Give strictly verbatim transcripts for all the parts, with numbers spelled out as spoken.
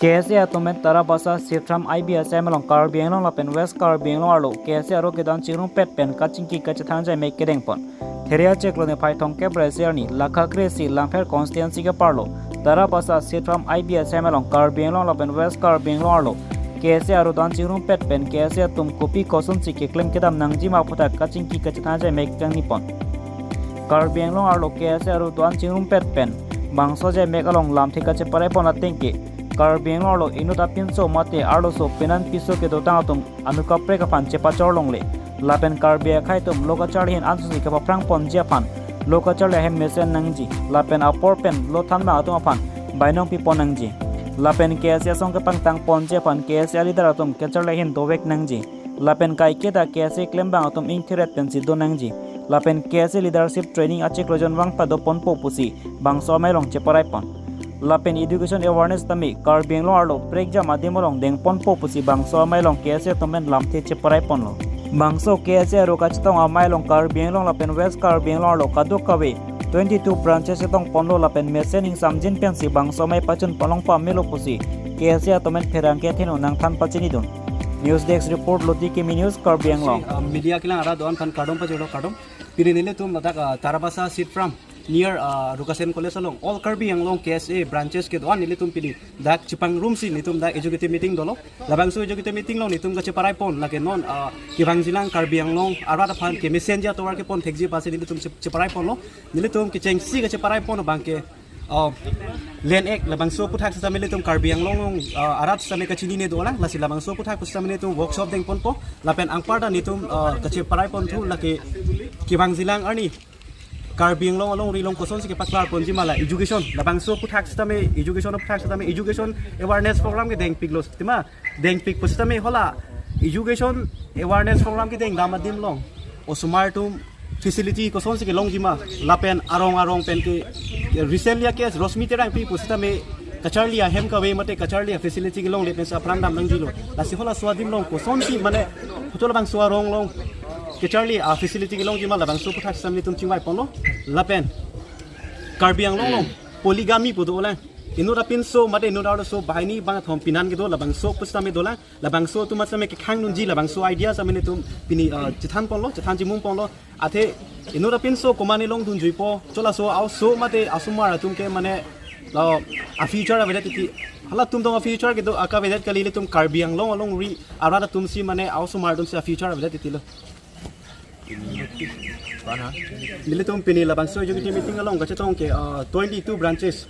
K S A atum pen Tarabasa, Sitram, I B S M along Karbi Anglong lapen West Karbi Anglong arlo K S A aro kedo-an chingrumpet pen kachingki kachethan ajai mek kedengpon. Theria chiklo niphai thomkep ra isi arni, lakha kre-isi Langpher constituency keparlo Tarabasa, Sitram, I B S M along Karbi Anglong lapen West Karbi Anglong arlo K S A aro do-an chingrumpet pen K S A atum kopi kosonsi keklem kedam nangjima aphuthak kachingki kachethan ajai mek kangni pon. Karbi Anglong arlo K S A aro do-an chingrumpet pen bangso ajai mek along lamthe kacheparaipon ateng ke Karbi Anglong arlo inut apinso mate arloso penan piso kedotang atum anu kaprek aphan chepachor longle. Lapen Karbi akhei atum lo kacharli ahin ansosi kapaphrang ponji aphan lo kacharli ahem mesen nangji. Lapen apor pen lo thanbang atum aphan bainong pipon nangji. Lapen K S A asong kepangtang ponji aphan K S A leader atum kacharli ahin dovek nangji. Lapen kaiketa K S A klembang atum ingtheret pensi do nangji. Lapen K S A leadership training achiklo jon vang padoponpo pusi bangso amei along cheparaipon. Lapen education awareness tame Karbi Anglong arlo prekjam adim along dengponpo pusi bangso amei along K S A atum pen lamthe cheparaiponlo. Bangso K S A aro kachetong amei along Karbi Anglong lapen West Karbi Anglong arlo kadokave twenty-two branches chetongponlo lapen mesen ingsamjin pensi bangso amei pachun palong pamelo pusi K S A atum pen pherangke athengno nangthan pachinidun. News Desk Report, Loti Kimi News, Karbi Anglong. Uh, media kelang arat do-an aphan kardom pajirlo, kardom. Pini nelitum ladak, uh, Tarabasa Sitram near, uh, Rukasen College along All Karbi Anglong K S A branches kedo-an nelitum pini dak chepangrumsi nelitum dak executive meeting dolo. Labangso executive meeting along nelitum kacheparaipon lake non, uh, kevangjilang Karbi Anglong arat aphan kemesenji atovar kepon thekji aphansi nelitum chep-, cheparaiponlo. Nelitum kechengsi kacheparaipon abangke, uh, Land Act labangso aphuthak sitame nelitum Karbi Anglong along, uh, arat sitame kachinine dolang, lasi labangso aphuthak sitame nelitum workshop dengponpo, lapen anparta nelitum, uh, kacheparaiponthu lake kevangjilang arni Karbi Anglong alongri along kosonsi kepaklarponji ma la education, labangso aphuthak sitame education aphuthak sitame education awareness program kedengpiklo sitame, dengpik pusitame hala education awareness program kedengdam adim along osomar atum facility kosonsi kelongji ma lapen arong arong pen ke, ke recently a case Rosmi Terangpi pusitame kacharli ahem kave mate kacharli a facility kelongle pensi aphrang dam nangjilo. Lasi halaso adim along kosonsi mane hotel labangso arong along kacharli a facility kelongji ma labangso aphuthak sitame nelitum chingvaiponlo. Lapen Karbi Anglong along polygamy pu dolang. Inut apinso mate inut arloso banghini bangkethom penan kedo labangso pusitame dolang. Labangso atum sitame kekhangdunji labangso idea sitame nelitum pini, uh, chethanponlo, chethan chimumponlo. Athe inut apinso komatne longdunjuipo, cholaso a-oso mate asomar atum ke mane, uh, a future avedet titi. Halatum tong a future kedo akavedet kali, ilitum Karbi Anglong alongri arat atumsi mane a-osomar atumsi a future avedet titilo. Nelitum pini labangso executive meeting along kachetong ke, uh, twenty-two branches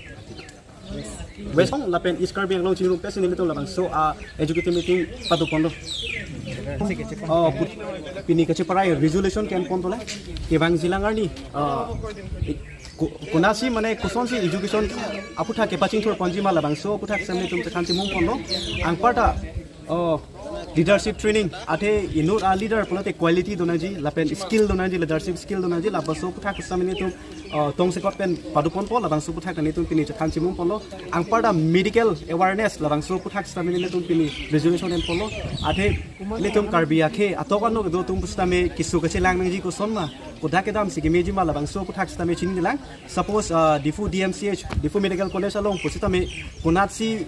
West Karbi lapen East Karbi Anglong chingrumpetsi nelitum labangso, uh, executive meeting padoponlo. Oh, put-, pini kacheparai resolution ke-enponlo. Kevangjilang arni, uh, i-, ko-, konatsi mane kosonsi education aphuthak kepachingthurponji ma labangso aphuthak sitame nelitum chethan chimumponlo. Anparta, oh, leadership training, athe inut a-leader pulote quality donangji, lapen skill donangji, leadership skill donangji, labangso aphuthak sitame nelitum, uh, tongsekot pen padoponpo, labangso aphuthak nelitum pini chethan chimumponlo. Anparta medical awareness, labangso aphuthak sitame nelitum pini resolution enponlo. Athe nelitum Karbi akhei atok ano kedo atum pusitame keso kachelang nangji koson ma, kodak kedamsi kemeji ma labangso aphuthak sitame chininelang. Suppose, uh, Diphu D M C H, Diphu Medical College along pusitame konatsi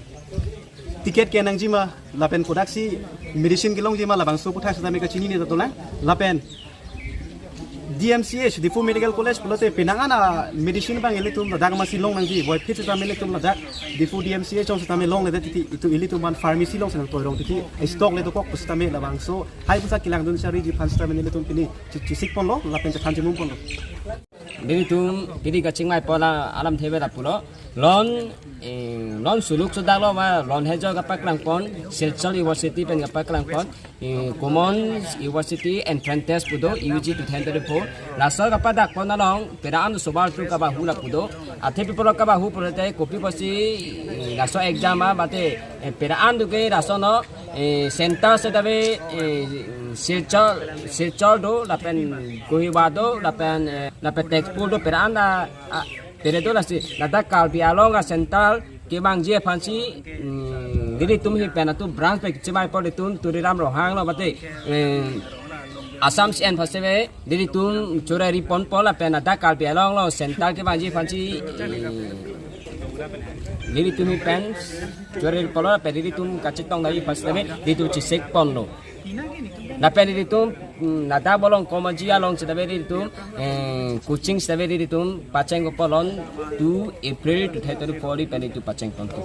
ticket ke-en nangji ma lapen kodaksi medicine kelongji ma labangso aphuthak sitame kachinine dolang. Lapen D M C H, Diphu Medical College pulote penang an a medicine abang ilitum ladak masi long nangji, voiphit sitame ilitum ladak Diphu D M C H along sitame longledet titi, itum ilitum aphan pharmacy along si nangtoirong titi, stock le dokok pusitame labangso hai pusa kelangdun sariji aphan sitame nelitum pini chi-, chisikponlo lapen chethan chimumponlo. Nelitum pini kachingvaipo la alamthe ave lapulo. Lon, eh, lon suluk sudaklo ma lon hejor kapaklangpon, Silchar University pen kapaklangpon, eh, Common University Entrance Test pu do, U G two thousand twenty-four. Laso kapadakpon along pera an osomar atum kabahu lapu do. Athe pi apotlo kabahu pulote kopi apotsi, eh, laso exam a mate, eh, pera an do ke laso no, eh, center sitame, eh, Silchar, Silchar do, lapen Kohima do, lapen, eh, lapen Tezpur do, pera an a, a, pere do, lasi ladak Karbi Anglong a center kevangji aphansi, mm, nelitum hi pen atum branch pen chimaipo, nelitum Tuliram Ronghang lo mate, eh, Assam C N aphansi ave, nelitum chorariponpo lapen ladak Karbi Anglong along center kevangji aphansi, mm, Nelitum pen chorel polo, pen nelitum kachetong dari pas tame nelitum chesek ponlo. Lapen nelitum, mm, ladak Bolongkom Aji along seta nelitum, eh, coaching seta nelitum pacheng ponlo, two April two thousand twenty-four pen nelitum pacheng ponlo.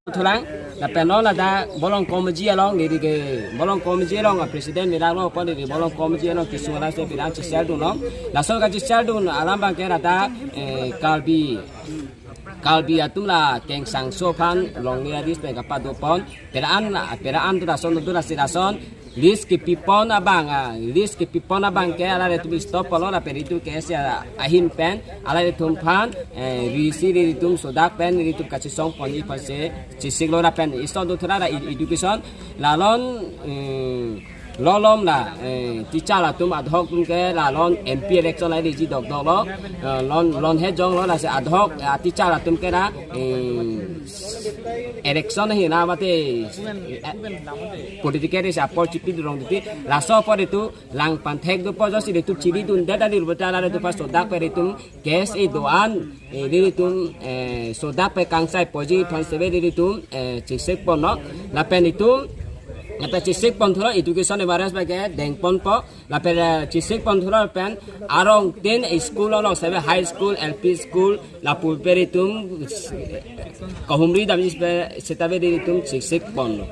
Thulang, lapen non ladak Bolongkom Aji along, neli ke Bolongkom Aji along a president melak lo pon, neli Bolongkom Aji along kesung alam si bilang chesel dunlo. Laso kachesel dun alam abang ke ladak, eh, Karbi Karbi atum la Kengsangso aphan longle a-list pen kapado pon. Pera an la, pera an tu lason tu lasi lason list kepi pon abang, ah, list kepi pon abang ke alanglitum stop ponlo, lapen nelitum ke si ahin pen alanglitum aphan, eh, risi nelitum sodak pen nelitum kachesong ponji aphan si chesiklo. Lapen iso do thura la e-, education la non, eh, lolom la, eh, teacher atum ad hoc atum ke la non M P election la riji dokdok lo, eh, non, non he jong lo, lasi ad hoc, eh, teacher atum ke la, eh, election hi na mate, eh, political ri si apor chipi durong titi, laso apor itum lang panthek do apor josi itum chiri dunde tadi lo beta la itum aphan sodak pen itum K S A do-an, eh, nelitum, eh, sodak pen kangsai ponji aphan si nelitum, eh, chesek ponlo. Lapen itum, lapen chesek pon thulo, education awareness abang ke deng ponpo. Lapen, eh, chesek pon thulo pen arong tin school along seta high school, L P school, lapu pen itum kahumri damji seta nelitum chesek ponlo.